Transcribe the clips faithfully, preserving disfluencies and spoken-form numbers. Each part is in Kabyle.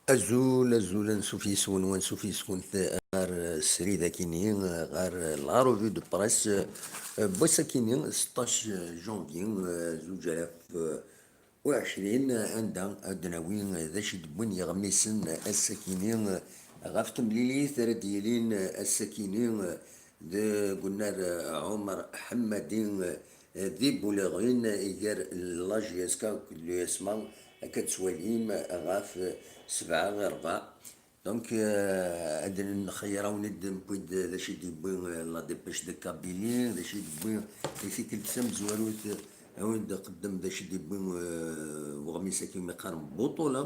Azul, azul, ansuf yes-wen, wansuf yes-went ɣer srid akini, ɣer la revue de presse n wass akini, seṭṭac janvier, zuǧ alaf u ɛecrin, anda ad d-nawi d acu i d-wwin yiɣmisen ass-akini ɣef temlilit ara d-yilin ass-akini deg unnar Ɛumer Ḥemmadi di Buleɣin, gar la J S K akked l'U S M A, akka d-tettwalim ɣef sebɛa i rebɛa. Donc, euh, ad nxeyyer-awen-id, newwi-d d acu i d-yewwi, euh, la dépêche de Kabylie, d acu i d-yewwi i tikkelt tamezwarut, euh, ad wen-d-nqeddem d acu i d-yewwi, euh, weɣmis-agi umi qqaren Buṭula,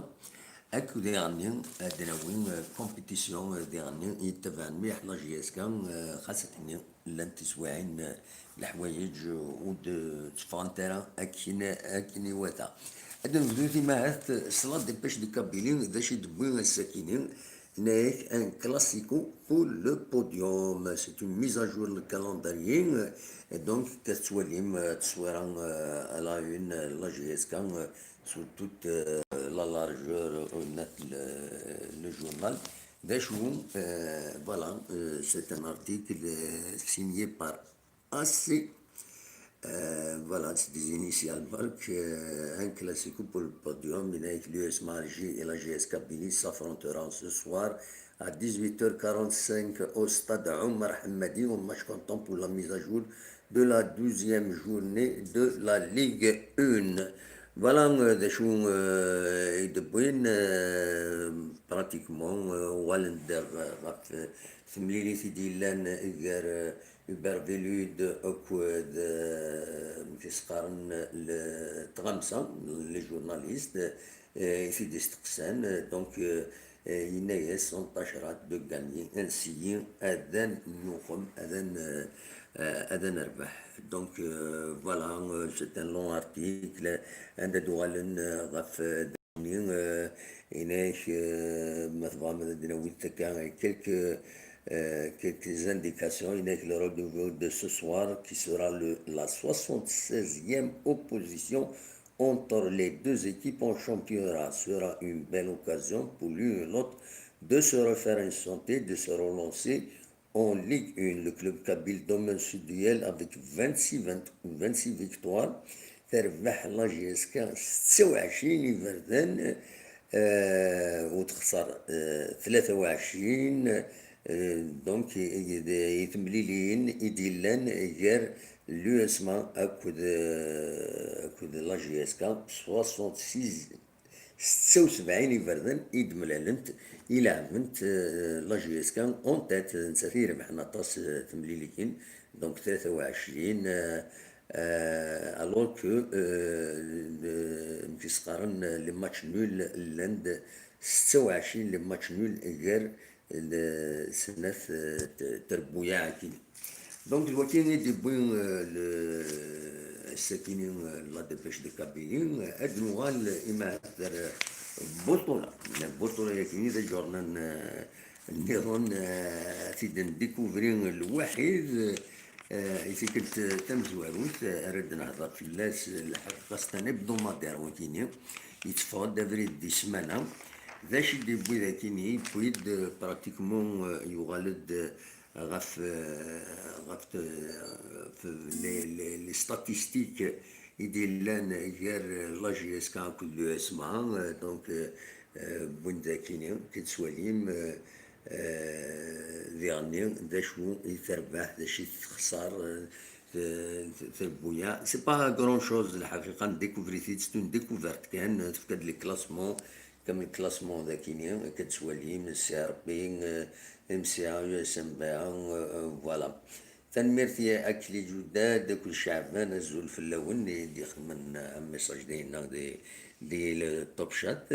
akked diɣenni ad d-nawi, euh, compétition, euh, diɣenni yettabaɛen mliḥ la J S K, euh, xas akken llant tiswiɛin, eh, leḥwayeǧ ur d-tteffɣent ara akken, akken iwata. Ad nebdu timahat s la dépêche de Kabylie, d acu i d-tewwi ass-akini, tenna-yak un classico pour le podium. C'est une mise à jour le calendrier. Donc, tettwalim, eh, tteswira, eh, à la une, eh, la J S K, eh, sur toute, eh, la largeur, eh, net le, le journal. D acu, euh, voilà, euh, c'est un article, euh, signé par A C. Euh, voilà, c'est des initiales marques, euh, un classico pour le podium, avec l'U S M A Alger et la J S Kabylie s'affronteront ce soir à dix-huit heures quarante-cinq au stade Omar Hamadi, un match comptant pour la mise à jour de la douzième journée de la Ligue un. Voilà, euh, d acu, euh, i d-wwin, euh, pratiquement, euh, uɣalen-d ɣef temlilit i d-yellan gar, euh, Hubert Velud akked, euh, amek i s-qqaren, le, tɣamsa, les journalistes, euh, i t-id-isteqsan. Donc, euh, euh, yenna-yas: on tâchera de gagner, ainsi ad nuxem, ad n-, euh, euh, ad nerbeḥ. Donc, euh, voilà, euh, c'est un long article, anda d-uɣalen, euh, ɣef, euh, euh, yenna-yak, euh, ma tebɣam ad d-nawi akka quelques, euh, quelques indications, yenna-yak le rendez-vous de ce soir qui sera le, la soixante-seizième opposition entre les deux équipes en championnat sera une belle occasion pour l'une et l'autre de se refaire une santé, de se relancer en Ligue un. Le club kabyle domine ce duel avec vingt-six, vingt, vingt-six victoires. Terbeḥ la J S K setta u ɛecrin iberdan, euh, u texṣer, euh, tlata u ɛecrin. Euh, donc, i, i, i temliliyin i d-yellan gar l'U S M A akked, euh, akked la J S K, soixante-six, setta u sebɛin iberdan i d-mlalent, i leɛbent, euh, la J S K en tête, d nettat i irebḥen aṭas, euh, temliliyin, donc tlata u ɛecrin, euh, euh, alors que, euh, le, amek i s-qqaren, les matchs nuls llan-d setta u ɛecrin les matchs nuls gar le, snat, euh, t-, trebbuyaɛ akini. Donc, d wakken i d-yewwi, euh, le, ass-akini, euh, la dépêche de Kabylie, euh, ad nuɣal, euh, imaɛter, euh, Buṭula. Buṭula yakini d aǧurnan, euh, nniḍen, euh, ad t-id-ndikuvri lwaḥid, euh, i tikkelt, euh, tamezwarut, euh, ara d-nehḍer fell-as, euh, lḥaqiqa c'est un hebdomadaire wakini, yetteffeɣ-d abrid di ssmana. D acu i d-yewwi d akini? Yewwi-d, euh, pratiquement, euh, yuɣal-d, euh, ɣef, euh, ɣef, euh, f-, les, les, les statistiques i d-yellan gar, euh, la J S K akked l'U S M A, euh, donc, euh, euh, wwin-d akini, akken tettwalim, euh, euh, diɣenni, d acu i terbeḥ, d acu i texṣer, euh, t-, t-, trebbuyaɛ. C'est pas grand chose, lḥaqiqa, ndikuvri-t-id, c'est une découverte kan, tefka-d les classements, comme le classement d akini, akka d-tettwalim, C R P, euh, M C A, U S M B A, euh, euh, voilà. Tanemmirt i Akli Ǧudad akked Caɛban, azul fell-awen, i d-ixedmen, euh, un message dinna di, di le Top Chat.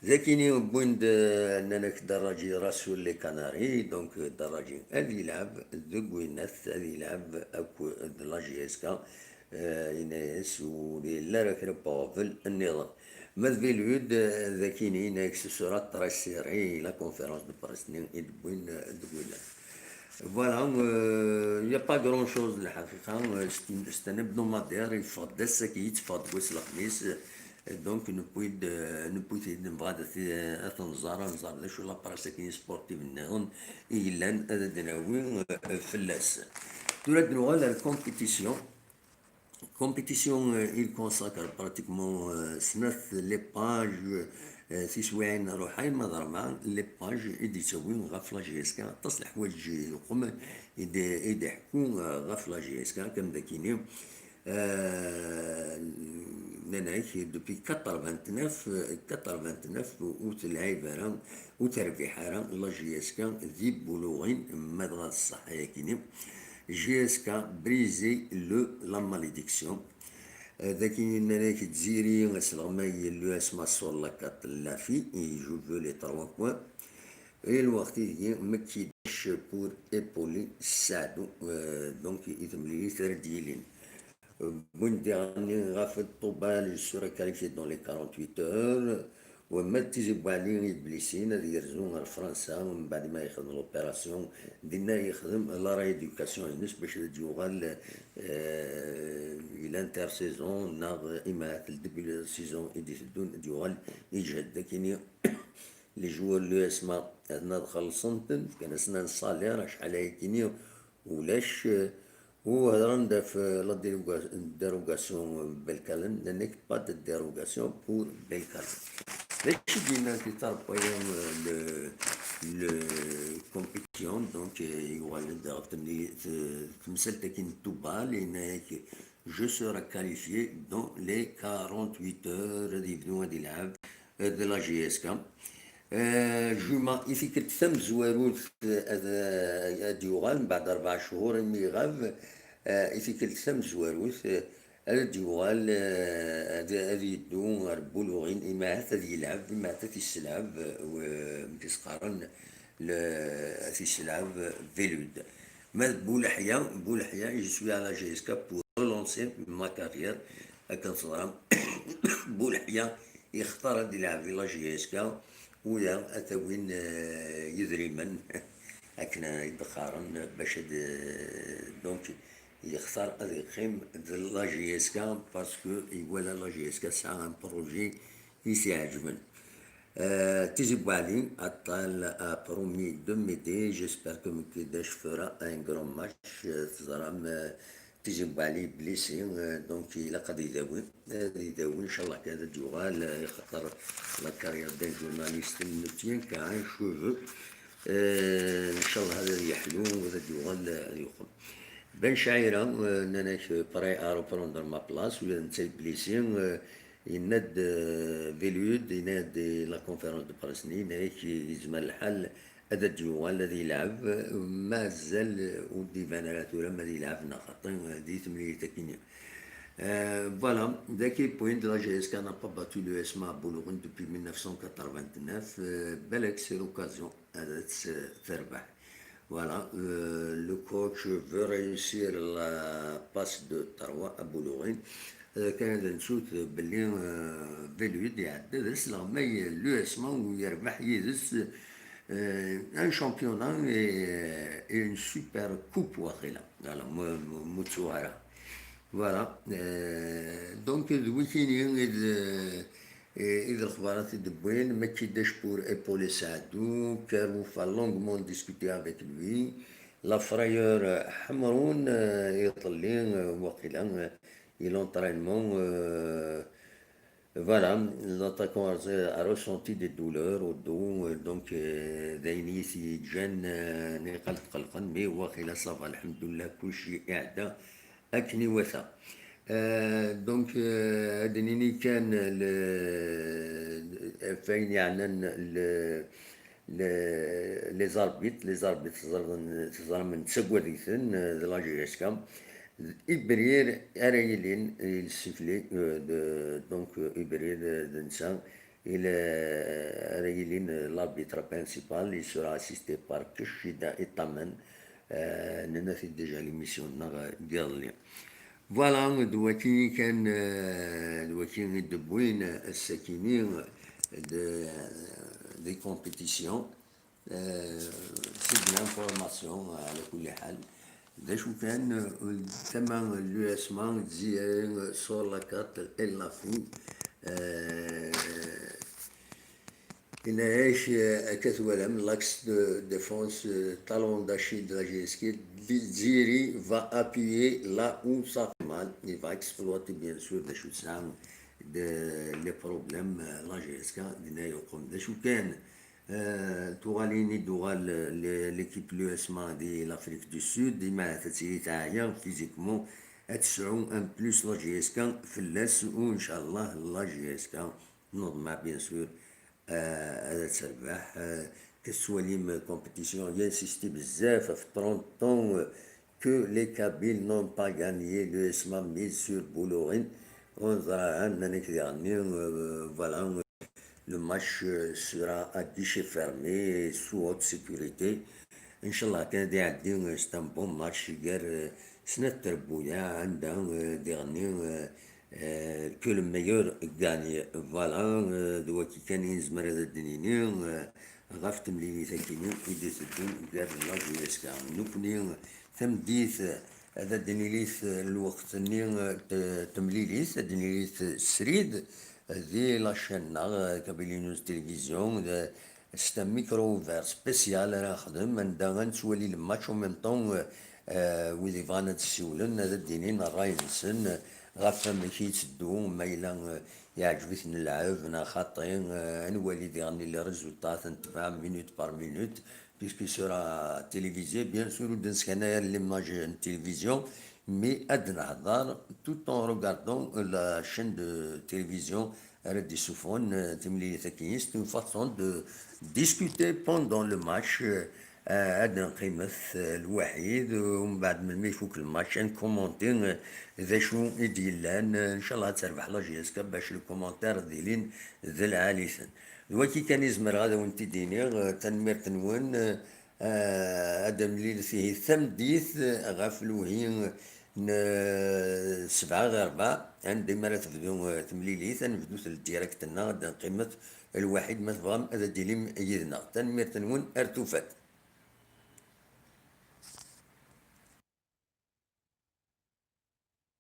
D akini wwin-d, euh, nnan-ak Daraǧi ira sur les Canaries, donc, euh, Daraǧi ad yelɛeb deg winnat, ad yelɛeb akked la J S K, euh, yenna-yas ur yelli ara kra n uɣbel nniḍen. Ma d Velud, euh, d akini, yenna-yak ce sera très serré, la conférence de presse-nni i d-wwin, euh, deg winnat. Voilà, euh, il y a pas grand chose, lḥaqiqa, euh, c'est une, c'est un hebdomadaire, yeffeɣ-d ass-agi, yetteffeɣ-d deg wass n lexmis, euh, Donc, newwi-d, newwi-t-id, nebɣa ad t-, ad t-nẓer, ad nẓer d acu la presse-agi sportive nniḍen i yellan, ad d-nawi, euh, fell-as. Tura ad nuɣal ar la compétition. Compétition, euh, il consacre pratiquement, euh, snat les pages, euh, tiswiɛin ruḥ ay ma d rebɛa les pages i d-yettawi ɣef la J S K, aṭas n leḥwayeǧ yeqmen i d-, i d-iḥekku, euh, ɣef la J S K, comme d akini. Euh, nnan-ak, depuis quatre-vingt-neuf, euh, quatre-vingt-neuf ur telɛib ara, ur terbiḥ ara la J S K di Boulogne, ma dɣa d ṣṣeḥ ayakini. J S K brisé le, la malédiction. Euh, daki nnan-ak Dziri asleɣmay l'U S M A sur la carte, la fi, il joue les trois points. Et lweqt-agi, ma k-idac pour épauler Saadou, euh, donc, i temlilit ara d-yilin. Wwin-d diɣen ɣef Ṭubal, je serai qualifié dans les quarante-huit heures. Wamma d Tizi Bouɛli i blessin, ad yerzu ɣer Fransa, mbeɛd ma yexdem l'opération, dinna yexdem la rééducation-ines bac ad yuɣal, euh, i l'intersaison, neɣ imahat le début de la saison i d-iteddun, ad yuɣal iǧhed. Akini, les joueurs n l'U S M A aten ad xellṣen-ten, fkan-asen un salaire, acḥal ayakini ulac, euh, u hedren-d ɣef la déroga-, dérogation Belkalen, nnan-ak pas de dérogation pour Belkalen. D acu i d-yenna di Tarpaya, euh, le, le compétition, donc, euh, yuɣal-d ɣef temli-, t-, temsalt-agi n Ṭubal, yenna-ak, je serai qualifié dans les quarante-huit heures, ad yebdu ad yelɛeb, euh, de la J S K. Euh, Juma, i tikkelt tamezwarut, euh, ad, ad yuɣal, mbeɛd rebɛa cchur imi iɣab, euh, i tikkelt tamezwarut, euh, ad d-yuɣal, euh, ad, ad yeddu ɣer Boulogne, imahat ad yelɛeb, imahat ad t-islab, euh, mi t-qqaren le, ad t-islab Velud. Ma d Bouleḥya, Bouleḥya, je suis à la J S K pour relancer ma carrière. Akken teẓram, Bouleḥya yextar ad ilɛeb di la J S K, u da ad t-awin, euh, yidrimen, akken i d-qqaren, bac ad, euh, donc, yextar ad yeqqim d la J S K, parce que iwala la J S K tesɛa un projet i s-iɛeǧben. Euh, Tizi Bouɛli, aṭṭal, a promis de m'aider, j'espère que Mekki Dac fera un grand match. Euh, teẓram, euh, Tizi Bouɛli blessé, euh, donc ilaq ad idawi, ad idawi, inchallah kan ad d-yuɣal, euh, axaṭer la carrière d'un journaliste ne tient qu'à un cheveu. Euh, inchallah ad yeḥlu, ad d-yuɣal, euh, ad yuqem. Ben Chaira, euh, nnan-ak, euh, prêt à reprendre ma place, ula d netta blessé, euh, yenna-d, euh, Velud, yenna-d di la conférence de presse-nni, yenna-ak yezmer lḥal ad d-yuɣal ad yelɛeb, mazal ur d-iban ara tura ma ad yelɛeb neɣ xaṭi di temlilit akkin-nni. Euh, voilà, daki point, la J S K n'a pas battu l'U S M A à Boulogne depuis mille neuf cent quatre-vingt-neuf. Euh, balak c'est l'occasion ad tt-terbeḥ. Voilà, euh, le coach veut réussir la passe de Tarwa à Boulogne. Euh, kan ad nsut belli, euh, Velud iɛedda d asleɣmay l'U S M A u yerbeḥ yid-s, euh, un championnat et, et une super coupe waqila. Voilà, mu, mu, mu ttuɣ ara. Voilà, euh, donc d wikini i d, i d lexbarat i d-wwin, Mekki Dac pour épauler Saadou, Karouf a longuement discuté avec lui, la frayeur, euh, Ḥemrun, euh, iḍelli, euh, waqila, euh, i l'entraînement, euh, voilà, l'attaquant a, a ressenti des douleurs au dos, euh, donc, euh, d ayen i t-yeǧǧan, euh, niqal tqelqen, mais waqila ça va, lḥemdullah, kulci iɛedda akken iwata. Euh, donc, euh, ad d-nini kan le, ɣef wayen yeɛnan le, le, les arbitres, les arbitres, teẓram, teẓram nettagad-iten, euh, d la J S K. Ibrir ara yilin, il sifflet, euh, de, donc, euh, Ibrir, euh, d netta, il, euh, ara yilin, euh, l'arbitre principal, il sera assisté par Kishida Itaman, euh, nenna-t-id déjà l'émission-nneɣ n yiḍelli. Voilà, d waki kan, euh, d waki i d-wwin ass-akini de, des compétitions. Euh, c'est de l'information, على كل حال. D acu kan, euh, tama n l'U S M A, Dziri, euh, sur la carte, elle l'a fait. Euh, Yenna-ak, euh, akka twalam, l'axe de défense, euh, talon d'Achille de la G S K, Dziri va appuyer là où ça fait mal. Il va exploiter, bien sûr, d acu tesɛa de, les problèmes, euh, la G S K, dinna yeqqum d acu kan. Euh, tuɣalin i d-tuɣal, euh, l'équipe n l'U S M A di l'Afrique du Sud, imahat ad tili teɛya physiquement, ad tesɛu un plus la G S K fell-as, u ncallah la G S K, neḍmeɛ, bien sûr, euh, ad terbeḥ. Euh, tettwalim compétition, il a insisté bezzaf ɣef trente ans, euh, que les Kabyles n'ont pas gagné, l'U S M A mise sur Boulourine. On dirait, hein, nnan-ak diɣenni, euh, voilà, euh, le match, euh, sera à guichet fermé et sous haute sécurité. Ncallah kan ad iɛeddi, euh, c'est un bon match gar, euh, snat trebbuyaɛ, anda, euh, diɣenni, euh, euh, que le meilleur gagne. Voilà, euh, d waki kan i nezmer ad d-nini, euh, ɣef temlilit-akini i d-iteddun gar la G S K. Nekkni, tameddit, ad d-nilit lweqt-nni, t-, temlilit, ad d-nilit srid di la chaîne-nneɣ, Kabylie News Télévision, d, c'est un micro ouvert spécial ara nexdem, anda ad nettwali le match en même temps, euh, wid yebɣan ad ssiwlen, ad d-inin ṛṛay-nsen ɣef amek i yetteddu, ma yella, euh, yeɛǧeb-iten lɛeb neɣ xaṭi, euh, ad nwali diɣen les résultats, ad t-netbeɛ minute par minute, puisque sera télévisé, bien sûr, ur d-neskanay ara l'image n télévision, mais ad nehḍer tout en regardant la chaîne de télévision ara d-isuffɣen, euh, timlilit-agi, c'est une façon de discuter pendant le match, euh, euh, ad neqqimet, euh, lwaḥid, euh, umbeɛd melmi ifuk le match, ad nkumanti, euh, d acu i d-yellan, euh, ncallah ad terbeḥ la G S K bac le commentaire ad ilin d lɛali-ten. D waki kan i zemreɣ ad awen-t-id-iniɣ, euh, tanemmirt-nwen, euh, euh, ad d-nemlilet ihi tameddit, euh, ɣef lewhi, euh, n, euh, sebɛa ɣer rebɛa, anda mi ara tebdu, euh, temlilit, ad nebdut le direct-nneɣ, ad neqqimet lwaḥid ma tebɣam ad d-tilim yid-neɣ. Tanemmirt-nwen, ar tufat.